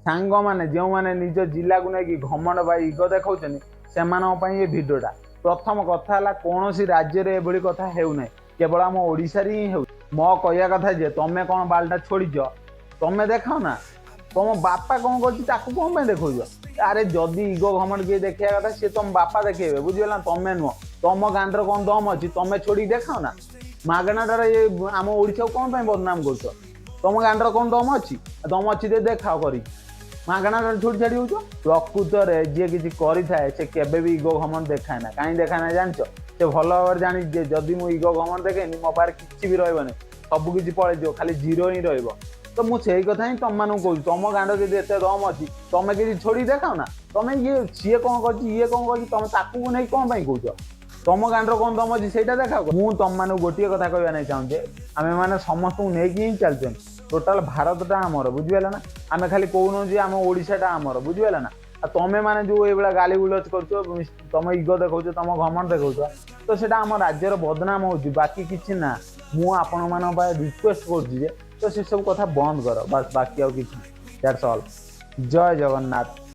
ସାଙ୍ଗମାନେ, ଯେଉଁମାନେ ନିଜ ଜିଲ୍ଲାକୁ ନେଇକି ଘମଣ୍ଡ ବା ଇଗୋ ଦେଖାଉଛନ୍ତି, ସେମାନଙ୍କ ପାଇଁ ଏ ଭିଡ଼ିଓଟା। ପ୍ରଥମ କଥା ହେଲା, କୌଣସି ରାଜ୍ୟରେ ଏଭଳି କଥା ହେଉନାହିଁ, କେବଳ ଆମ ଓଡ଼ିଶାରେ ହିଁ ହେଉଛି। ମୋ କହିବା କଥା ଯେ ତମେ କ'ଣ ବାଲଟା ଛୋଡ଼ିଛ, ତମେ ଦେଖାଅ ନା। ତମ ବାପା କ'ଣ କରୁଛି, ତାକୁ କ'ଣ ପାଇଁ ଦେଖାଉଛ? ଆରେ, ଯଦି ଇଗୋ ଘମଣ୍ଡ କିଏ ଦେଖେଇବା କଥା, ସିଏ ତମ ବାପା ଦେଖେଇବେ, ବୁଝିଗଲା ନା? ତମେ ନୁହଁ। ତମ ଗାଣ୍ଡର କ'ଣ ଦମ ଅଛି, ତମେ ଛୋଡ଼ିକି ଦେଖାଅ ନା। ମାଗଣାଟାରେ ଏ ଆମ ଓଡ଼ିଶାକୁ କ'ଣ ପାଇଁ ବଦନାମ କରୁଛ? ତମ ଗାଣ୍ଡର କ'ଣ ଦମ ଅଛି? ଦମ ଅଛି ଯେ ଦେଖାଅ କରିକି। ମାଗଣାଟାରେ ଛୋଡ଼ି ଛାଡ଼ି ହଉଛ। ପ୍ରକୃତରେ ଯିଏ କିଛି କରିଥାଏ, ସେ କେବେ ବି ଇଗୋ ଘମଣ୍ଡ ଦେଖାଏ ନା। କାହିଁ ଦେଖାଏ ନା ଜାଣିଛ? ସେ ଭଲ ଭାବରେ ଜାଣିଛି ଯେ ଯଦି ମୁଁ ଇଗୋ ଘମଣ୍ଡ ଦେଖେଇନି, ମୋ ପାଖରେ କିଛି ବି ରହିବନି, ସବୁ କିଛି ପଳେଇଯିବ, ଖାଲି ଜିରୋ ହିଁ ରହିବ। ତ ମୁଁ ସେଇ କଥା ହିଁ ତମମାନଙ୍କୁ କହୁଛି। ତମ ଗାଣ୍ଡ ଯଦି ଏତେ ଦମ ଅଛି, ତମେ କିଛି ଛୋଡ଼ିକି ଦେଖାଅ ନା। ତମେ ଇଏ ସିଏ କ'ଣ କରିଛି, ଇଏ କ'ଣ କରିଛି, ତମେ ତାକୁ ନେଇ କ'ଣ ପାଇଁ କହୁଛ? ତମ ଗାଣ୍ଡର କ'ଣ ଦମ ଅଛି, ସେଇଟା ଦେଖାଅ। ମୁଁ ତମମାନଙ୍କୁ ଗୋଟିଏ କଥା କହିବା ନାଇଁ ଚାହୁଁଛି, ଆମେ ମାନେ ସମସ୍ତଙ୍କୁ ନେଇକି ହିଁ ଚାଲିଛନ୍ତି। ଟୋଟାଲ ଭାରତଟା ଆମର, ବୁଝିପାରିଲ ନା? ଆମେ ଖାଲି କହୁନୁ ଯେ ଆମ ଓଡ଼ିଶାଟା ଆମର, ବୁଝିପାରିଲ ନା? ଆଉ ତମେ ମାନେ ଯୋଉ ଏଇଭଳିଆ ଗାଳି ଗୁଲଜ କରୁଛ, ତମ ଇଗୋ ଦେଖାଉଛ, ତମ ଘମଣ୍ଡ ଦେଖାଉଛ, ତ ସେଇଟା ଆମ ରାଜ୍ୟର ବଦନାମ ହଉଛି, ବାକି କିଛି ନା। ମୁଁ ଆପଣମାନଙ୍କ ପାଇଁ ରିକ୍ୱେଷ୍ଟ କରୁଛି ଯେ ତ ସେସବୁ କଥା ବନ୍ଦ କର, ବାସ୍, ବାକି ଆଉ କିଛି। That's all. Jay Jagannath.